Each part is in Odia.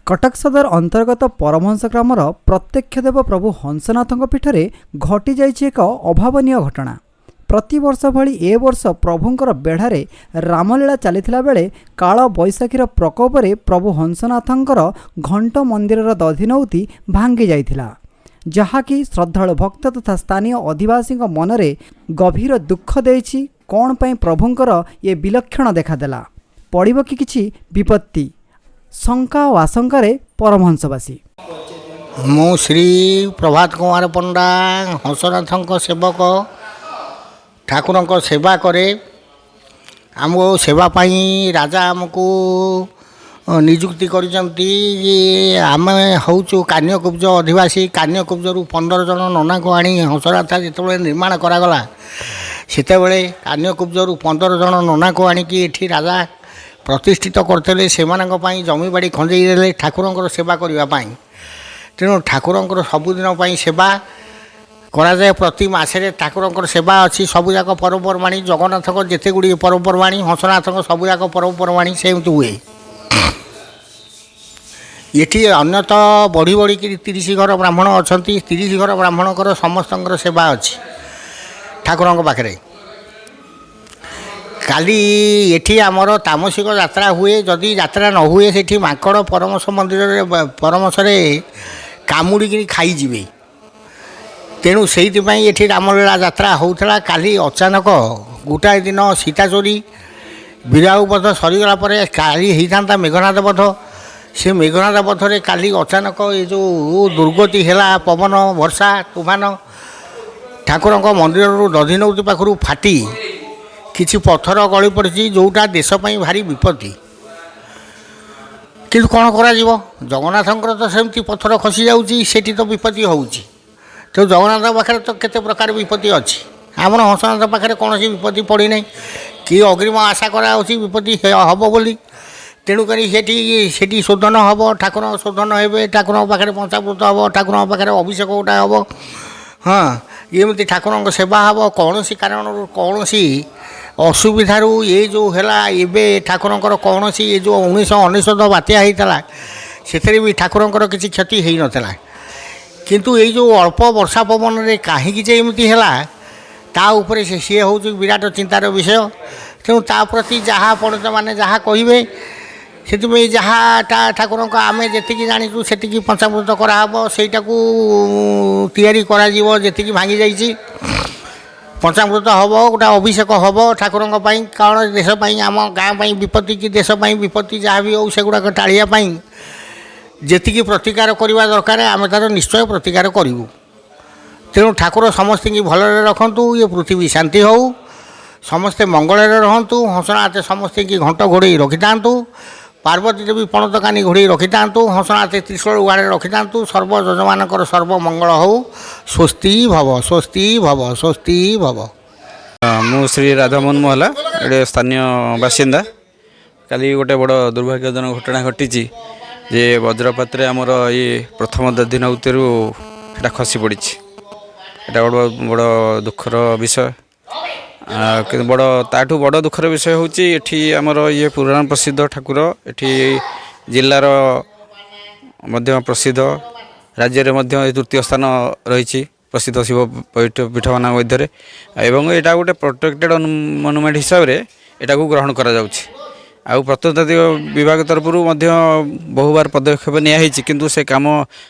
କଟକ ସଦର ଅନ୍ତର୍ଗତ ପରମହଂସ ଗ୍ରାମର ପ୍ରତ୍ୟକ୍ଷ ଦେବ ପ୍ରଭୁ ହଂସନାଥଙ୍କ ପୀଠରେ ଘଟିଯାଇଛି ଏକ ଅଭାବନୀୟ ଘଟଣା। ପ୍ରତିବର୍ଷ ଭଳି ଏ ବର୍ଷ ପ୍ରଭୁଙ୍କର ବେଢ଼ାରେ ରାମଲୀଳା ଚାଲିଥିଲା ବେଳେ କାଳ ବୈଶାଖୀର ପ୍ରକୋପରେ ପ୍ରଭୁ ହଂସନାଥଙ୍କର ଘଣ୍ଟ ମନ୍ଦିରର ଦଧିନଉତି ଭାଙ୍ଗି ଯାଇଥିଲା, ଯାହାକି ଶ୍ରଦ୍ଧାଳୁ ଭକ୍ତ ତଥା ସ୍ଥାନୀୟ ଅଧିବାସୀଙ୍କ ମନରେ ଗଭୀର ଦୁଃଖ ଦେଇଛି। କ'ଣ ପାଇଁ ପ୍ରଭୁଙ୍କର ଏ ବିଲକ୍ଷଣ ଦେଖାଦେଲା? ପଡ଼ିବ କି କିଛି ବିପତ୍ତି? ଶଙ୍କା ଓ ଆଶଙ୍କାରେ ପରମହଂସବାସୀ। ମୁଁ ଶ୍ରୀ ପ୍ରଭାତ କୁମାର ପଣ୍ଡା, ହଂସନାଥଙ୍କ ସେବକ। ଠାକୁରଙ୍କ ସେବା କରେ। ଆମକୁ ସେବା ପାଇଁ ରାଜା ଆମକୁ ନିଯୁକ୍ତି କରିଛନ୍ତି। ଆମେ ହେଉଛୁ କାନ୍ୟକୁବ୍ଜ ଅଧିବାସୀ। କାନ୍ୟକୁବ୍ଜରୁ 15 ଜଣ ନନାକୁ ଆଣି ହଂସନାଥ ଯେତେବେଳେ ନିର୍ମାଣ କରାଗଲା, ସେତେବେଳେ କାନ୍ୟକୁବ୍ଜରୁ 15 ଜଣ ନନାକୁ ଆଣିକି ଏଠି ରାଜା ପ୍ରତିଷ୍ଠିତ କରିଥିଲେ। ସେମାନଙ୍କ ପାଇଁ ଜମିବାଡ଼ି ଖଞ୍ଜେଇ ଦେଲେ ଠାକୁରଙ୍କର ସେବା କରିବା ପାଇଁ। ତେଣୁ ଠାକୁରଙ୍କର ସବୁଦିନ ପାଇଁ ସେବା କରାଯାଏ। ପ୍ରତି ମାସରେ ଠାକୁରଙ୍କର ସେବା ଅଛି। ସବୁଯାକ ପର୍ବପର୍ବାଣୀ, ଜଗନ୍ନାଥଙ୍କ ଯେତେ ଗୁଡ଼ିଏ ପର୍ବପର୍ବାଣୀ, ହଂସନାଥଙ୍କ ସବୁଯାକ ପର୍ବପର୍ବାଣୀ ସେମିତି ହୁଏ। ଏଠି ଅନ୍ୟତ ବଢ଼ି ବଢ଼ିକିରି 30 ଘର ବ୍ରାହ୍ମଣ ଅଛନ୍ତି। 30 ଘର ବ୍ରାହ୍ମଣଙ୍କର ସମସ୍ତଙ୍କର ସେବା ଅଛି ଠାକୁରଙ୍କ ପାଖରେ। କାଲି ଏଠି ଆମର ତାମସିକ ଯାତ୍ରା ହୁଏ। ଯଦି ଯାତ୍ରା ନ ହୁଏ, ସେଠି ମାଙ୍କଡ଼ ପରମଶ ମନ୍ଦିରରେ ପରମଶରେ କାମୁଡ଼ିକିରି ଖାଇଯିବେ। ତେଣୁ ସେଇଥିପାଇଁ ଏଠି ରାମଲୀଳା ଯାତ୍ରା ହେଉଥିଲା। କାଲି ଅଚାନକ ଗୋଟାଏ ଦିନ ସୀତା ଚୋରି, ବୀରବାହୁ ବଧ ସରିଗଲା ପରେ କାଲି ହେଇଥାନ୍ତା ମେଘନାଦ ବଧ। ସେ ମେଘନାଦ ବଧରେ କାଲି ଅଚାନକ ଏ ଯେଉଁ ଦୁର୍ଗତି ହେଲା, ପବନ, ବର୍ଷା, ତୁଫାନ, ଠାକୁରଙ୍କ ମନ୍ଦିରରୁ ଦଧିନଉତି ପାଖରୁ ଫାଟି କିଛି ପଥର ଗଳି ପଡ଼ିଛି, ଯେଉଁଟା ଦେଶ ପାଇଁ ଭାରି ବିପତ୍ତି। କିନ୍ତୁ କ'ଣ କରାଯିବ? ଜଗନ୍ନାଥଙ୍କର ତ ସେମିତି ପଥର ଖସି ଯାଉଛି, ସେଠି ତ ବିପତ୍ତି ହେଉଛି। ତେଣୁ ଜଗନ୍ନାଥଙ୍କ ପାଖରେ ତ କେତେ ପ୍ରକାର ବିପତ୍ତି ଅଛି। ଆମର ହଂସନାଥ ପାଖରେ କୌଣସି ବିପତ୍ତି ପଡ଼ିନାହିଁ କି ଅଗ୍ରିମ ଆଶା କରାଯାଉଛି ବିପତ୍ତି ହେବ ବୋଲି। ତେଣୁକରି ସେଠି ଶୋଧନ ହେବ, ଠାକୁର ଶୋଧନ ହେବେ, ଠାକୁରଙ୍କ ପାଖରେ ପଞ୍ଚାମୃତ ହେବ, ଠାକୁରଙ୍କ ପାଖରେ ଅଭିଷେକ ଗୋଟା ହେବ। ହଁ, ଏମିତି ଠାକୁରଙ୍କ ସେବା ହେବ। କୌଣସି କାରଣରୁ, କୌଣସି ଅସୁବିଧାରୁ ଏ ଯେଉଁ ହେଲା, ଏବେ ଠାକୁରଙ୍କର କୌଣସି, ଏ ଯେଉଁ 1999 ବାତ୍ୟା ହେଇଥିଲା, ସେଥିରେ ବି ଠାକୁରଙ୍କର କିଛି କ୍ଷତି ହେଇନଥିଲା। କିନ୍ତୁ ଏଇ ଯେଉଁ ଅଳ୍ପ ବର୍ଷା ପବନରେ କାହିଁକି ଯେ ଏମିତି ହେଲା, ତା ଉପରେ ସିଏ ହେଉଛି ବିରାଟ ଚିନ୍ତାର ବିଷୟ। ତେଣୁ ତା ପ୍ରତି ଯାହା ପଣ୍ଡିତମାନେ ଯାହା କହିବେ, ସେଥିପାଇଁ ଯାହା ଠାକୁରଙ୍କ ଆମେ ଯେତିକି ଜାଣିଛୁ, ସେତିକି ପଞ୍ଚାମୃତ କରାହେବ, ସେଇଟାକୁ ତିଆରି କରାଯିବ। ଯେତିକି ଭାଙ୍ଗି ଯାଇଛି, ପଞ୍ଚାମୃତ ହେବ, ଗୋଟେ ଅଭିଷେକ ହେବ ଠାକୁରଙ୍କ ପାଇଁ। କାରଣ ଦେଶ ପାଇଁ, ଆମ ଗାଁ ପାଇଁ ବିପତ୍ତି କି ଦେଶ ପାଇଁ ବିପତ୍ତି ଯାହା ବି ହେଉ, ସେଗୁଡ଼ାକ ଟାଳିବା ପାଇଁ ଯେତିକି ପ୍ରତିକାର କରିବା ଦରକାର, ଆମେ ତା'ର ନିଶ୍ଚୟ ପ୍ରତିକାର କରିବୁ। ତେଣୁ ଠାକୁର ସମସ୍ତଙ୍କୁ ଭଲରେ ରଖନ୍ତୁ, ଏ ପୃଥିବୀ ଶାନ୍ତି ହେଉ, ସମସ୍ତେ ମଙ୍ଗଳରେ ରହନ୍ତୁ। ହଂସନାଥ ସମସ୍ତଙ୍କୁ ଘଣ୍ଟ ଘୋଡ଼େଇ ରଖିଥାନ୍ତୁ, ପାର୍ବତୀ ଦେବୀ ପଣତ କାନି ଘୋଡ଼େଇ ରଖିଥାନ୍ତୁ, ହଂସନାଥ ତ୍ରିଶୂଳ ଉହାଡ଼ରେ ରଖିଥାନ୍ତୁ। ସର୍ବ ଯଜମାନଙ୍କର ସର୍ବ ମଙ୍ଗଳ ହେଉ। ସ୍ୱସ୍ତି ଭବ, ସ୍ୱସ୍ତି ଭବ, ସ୍ୱସ୍ତି ଭବ। ମୁଁ ଶ୍ରୀ ରାଧାମୋହନ ମହଲା, ଏଠି ସ୍ଥାନୀୟ ବାସିନ୍ଦା। କାଲି ଗୋଟେ ବଡ଼ ଦୁର୍ଭାଗ୍ୟଜନକ ଘଟଣା ଘଟିଛି ଯେ ବଜ୍ରପାତରେ ଆମର ଇଏ ପ୍ରଥମ ଦଧିନଉତିରୁ ସେଟା ଖସି ପଡ଼ିଛି। ଏଇଟା ଗୋଟେ ବଡ଼ ଦୁଃଖର ବିଷୟ। କିନ୍ତୁ ବଡ଼ ତାଠୁ ବଡ଼ ଦୁଃଖର ବିଷୟ ହେଉଛି, ଏଠି ଆମର ଇଏ ପୁରାଣ ପ୍ରସିଦ୍ଧ ଠାକୁର, ଏଠି ଜିଲ୍ଲାର ମଧ୍ୟ ପ୍ରସିଦ୍ଧ, ରାଜ୍ୟରେ ମଧ୍ୟ ଏ ତୃତୀୟ ସ୍ଥାନ ରହିଛି ପ୍ରସିଦ୍ଧ ଶିବ ପୀଠମାନଙ୍କ ମଧ୍ୟରେ। ଏବଂ ଏଇଟା ଗୋଟେ ପ୍ରୋଟେକ୍ଟେଡ଼ ମନୁମେଣ୍ଟ ହିସାବରେ ଏଟାକୁ ଗ୍ରହଣ କରାଯାଉଛି। ଆଉ ପ୍ରତ୍ନତାତ୍ତ୍ୱିକ ବିଭାଗ ତରଫରୁ ମଧ୍ୟ ବହୁବାର ପଦକ୍ଷେପ ନିଆହେଇଛି, କିନ୍ତୁ ସେ କାମ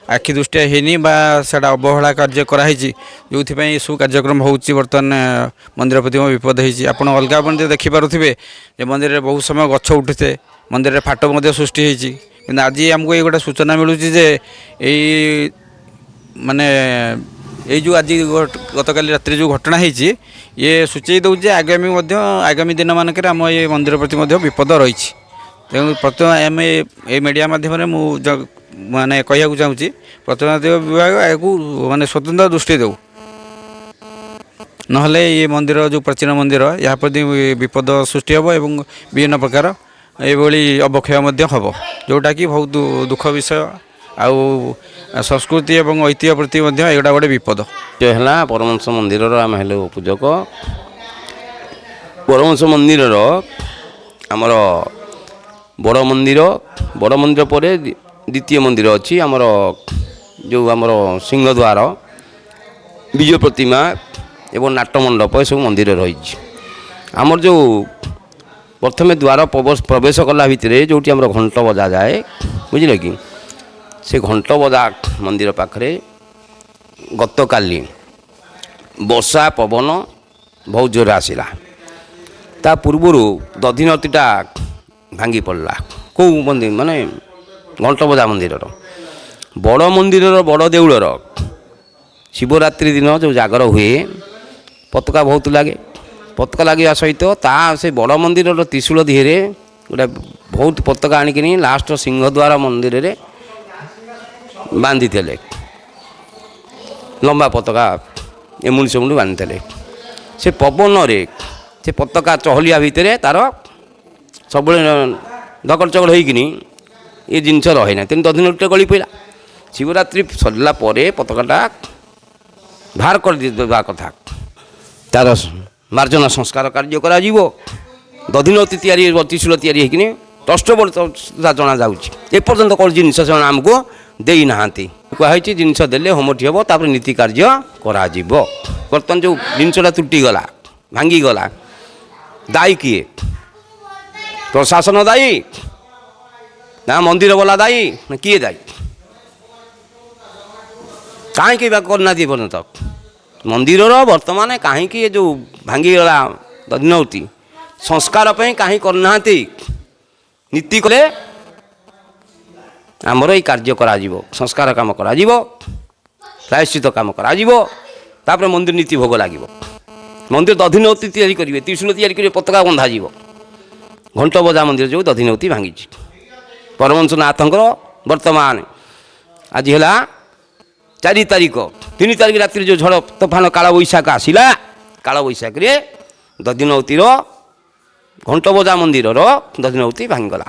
ଆଖି ଦୃଷ୍ଟିଆ ହେଇନି ବା ସେଇଟା ଅବହେଳା କାର୍ଯ୍ୟ କରାହେଇଛି, ଯେଉଁଥିପାଇଁ ଏସବୁ କାର୍ଯ୍ୟକ୍ରମ ହେଉଛି। ବର୍ତ୍ତମାନ ମନ୍ଦିର ପ୍ରତି ବିପଦ ହେଇଛି। ଆପଣ ଅଲଗା ମନ୍ଦିର ଦେଖିପାରୁଥିବେ ଯେ ମନ୍ଦିରରେ ବହୁତ ସମୟ ଗଛ ଉଠୁଥାଏ, ମନ୍ଦିରରେ ଫାଟ ମଧ୍ୟ ସୃଷ୍ଟି ହେଇଛି। କିନ୍ତୁ ଆଜି ଆମକୁ ଏଇ ଗୋଟେ ସୂଚନା ମିଳୁଛି ଯେ ଏଇ ମାନେ ଏଇ ଯେଉଁ ଆଜି ଗତକାଲି ରାତିରେ ଯେଉଁ ଘଟଣା ହେଇଛି, ଇଏ ସୂଚେଇ ଦେଉଛି ଯେ ଆଗାମୀ ଦିନମାନଙ୍କରେ ଆମ ଏ ମନ୍ଦିର ପ୍ରତି ମଧ୍ୟ ବିପଦ ରହିଛି। ତେଣୁ ପ୍ରଥମେ ଆମେ ଏଇ ମିଡ଼ିଆ ମାଧ୍ୟମରେ ମୁଁ ମାନେ କହିବାକୁ ଚାହୁଁଛି, ପ୍ରତ୍ନତାତ୍ତ୍ୱିକ ବିଭାଗ ଏହାକୁ ମାନେ ସ୍ୱତନ୍ତ୍ର ଦୃଷ୍ଟି ଦେଉ, ନହେଲେ ଏ ମନ୍ଦିର ଯେଉଁ ପ୍ରାଚୀନ ମନ୍ଦିର, ଏହା ପ୍ରତି ବିପଦ ସୃଷ୍ଟି ହେବ ଏବଂ ବିଭିନ୍ନ ପ୍ରକାର ଏଇଭଳି ଅବକ୍ଷୟ ମଧ୍ୟ ହେବ, ଯେଉଁଟାକି ବହୁତ ଦୁଃଖ ବିଷୟ। ଆଉ ସଂସ୍କୃତି ଏବଂ ଐତିହ୍ୟ ପ୍ରତି ମଧ୍ୟ ଏଇଟା ଗୋଟେ ବିପଦ। ହେଲା ପରମହଂସ ମନ୍ଦିରର ଆମେ ହେଲୁ ପୂଜକ। ପରମହଂସ ମନ୍ଦିରର ଆମର ବଡ଼ ମନ୍ଦିର, ବଡ଼ ମନ୍ଦିର ପରେ ଦ୍ୱିତୀୟ ମନ୍ଦିର ଅଛି ଆମର, ଯେଉଁ ଆମର ସିଂହଦ୍ୱାର, ବିଜୟ ପ୍ରତିମା ଏବଂ ନାଟମଣ୍ଡପ, ଏସବୁ ମନ୍ଦିର ରହିଛି। ଆମର ଯେଉଁ ପ୍ରଥମେ ଦ୍ୱାର ପ୍ରବେଶ କଲା ଭିତରେ ଯେଉଁଠି ଆମର ଘଣ୍ଟ ବଜାଯାଏ, ବୁଝିଲେ କି, ସେ ଘଣ୍ଟ ବଜା ମନ୍ଦିର ପାଖରେ ଗତକାଲି ବର୍ଷା ପବନ ବହୁତ ଜୋରରେ ଆସିଲା। ତା ପୂର୍ବରୁ ଦଧିନତିଟା ଭାଙ୍ଗି ପଡ଼ିଲା। କେଉଁ ମନ୍ଦିର? ମାନେ ଘଣ୍ଟବଜା ମନ୍ଦିରର, ବଡ଼ ମନ୍ଦିରର, ବଡ଼ ଦେଉଳର ଶିବରାତ୍ରି ଦିନ ଯେଉଁ ଜାଗର ହୁଏ, ପତାକା ବହୁତ ଲାଗେ। ପତାକା ଲାଗିବା ସହିତ ତା ସେ ବଡ଼ ମନ୍ଦିରର ତ୍ରିଶୂଳ ଦିହରେ ଗୋଟେ ବହୁତ ପତାକା ଆଣିକିନି ଲାଷ୍ଟ ସିଂହଦ୍ୱାର ମନ୍ଦିରରେ ବାନ୍ଧିଥିଲେ। ଲମ୍ବା ପତାକା ଏମୁଣ୍ଡି ସେମୁଣ୍ଡି ବାନ୍ଧିଥିଲେ। ସେ ପବନରେ ସେ ପତାକା ଚହଲିଆ ଭିତରେ ତାର ସବୁବେଳେ ଧକଡ଼ ଚକଡ଼ ହେଇକିନି ଏ ଜିନିଷ ରହେ ନାହିଁ, ତେଣୁ ଦଧିନଉତିଟା ଗଳି ପଡ଼ିଲା। ଶିବରାତ୍ରି ସରିଲା ପରେ ପତାକାଟା ବାହାର କରିଦେବା କଥା, ତାର ମାର୍ଜନା ସଂସ୍କାର କାର୍ଯ୍ୟ କରାଯିବ। ଦଧିନଉତି ତିଆରି, ତ୍ରିଶୂଳ ତିଆରି ହେଇକିନି ଟଷ୍ଟବୋର୍ଡ଼ ଜଣାଯାଉଛି। ଏପର୍ଯ୍ୟନ୍ତ କ'ଣ ଜିନିଷ ସେମାନେ ଆମକୁ ଦେଇନାହାନ୍ତି। କୁହାହେଇଛି ଜିନିଷ ଦେଲେ ହୋମଟି ହେବ, ତାପରେ ନୀତି କାର୍ଯ୍ୟ କରାଯିବ। ବର୍ତ୍ତମାନ ଯେଉଁ ଜିନିଷଟା ତୁଟିଗଲା, ଭାଙ୍ଗିଗଲା, ଦାୟୀ କିଏ? ପ୍ରଶାସନ ଦାୟୀ ନା ମନ୍ଦିର ବାଲା ଦାୟୀ ନା କିଏ ଦାୟୀ? କାହିଁକି ବା କରିନାହାନ୍ତି ଏପର୍ଯ୍ୟନ୍ତ ମନ୍ଦିରର? ବର୍ତ୍ତମାନ କାହିଁକି ଏ ଯେଉଁ ଭାଙ୍ଗିଗଲା ଦଧିନଉତି, ସଂସ୍କାର ପାଇଁ କାହିଁ କରୁନାହାନ୍ତି? ନୀତି କଲେ ଆମର ଏଇ କାର୍ଯ୍ୟ କରାଯିବ, ସଂସ୍କାର କାମ କରାଯିବ, ପ୍ରାୟଶ୍ଚିତ କାମ କରାଯିବ, ତାପରେ ମନ୍ଦିର ନୀତି ଭୋଗ ଲାଗିବ। ମନ୍ଦିର ଦଧିନଉତି ତିଆରି କରିବେ, ତ୍ରିଶୂଳ ତିଆରି କରିବେ, ପତାକା ବନ୍ଧାଯିବ। ଘଣ୍ଟ ବଜା ମନ୍ଦିର ଯେଉଁ ଦଧିନଉତି ଭାଙ୍ଗିଛି ପରମହଂସନାଥଙ୍କର, ବର୍ତ୍ତମାନ ଆଜି ହେଲା 4 ତାରିଖ, 3 ତାରିଖ ରାତିରେ ଯେଉଁ ଝଡ଼ ତୋଫାନ କାଳବୈଶାଖ ଆସିଲା, କାଳବୈଶାଖରେ ଦଧିନଉତିର ଘଣ୍ଟବଜା ମନ୍ଦିରର ଦଧିନଉତି ଭାଙ୍ଗିଗଲା।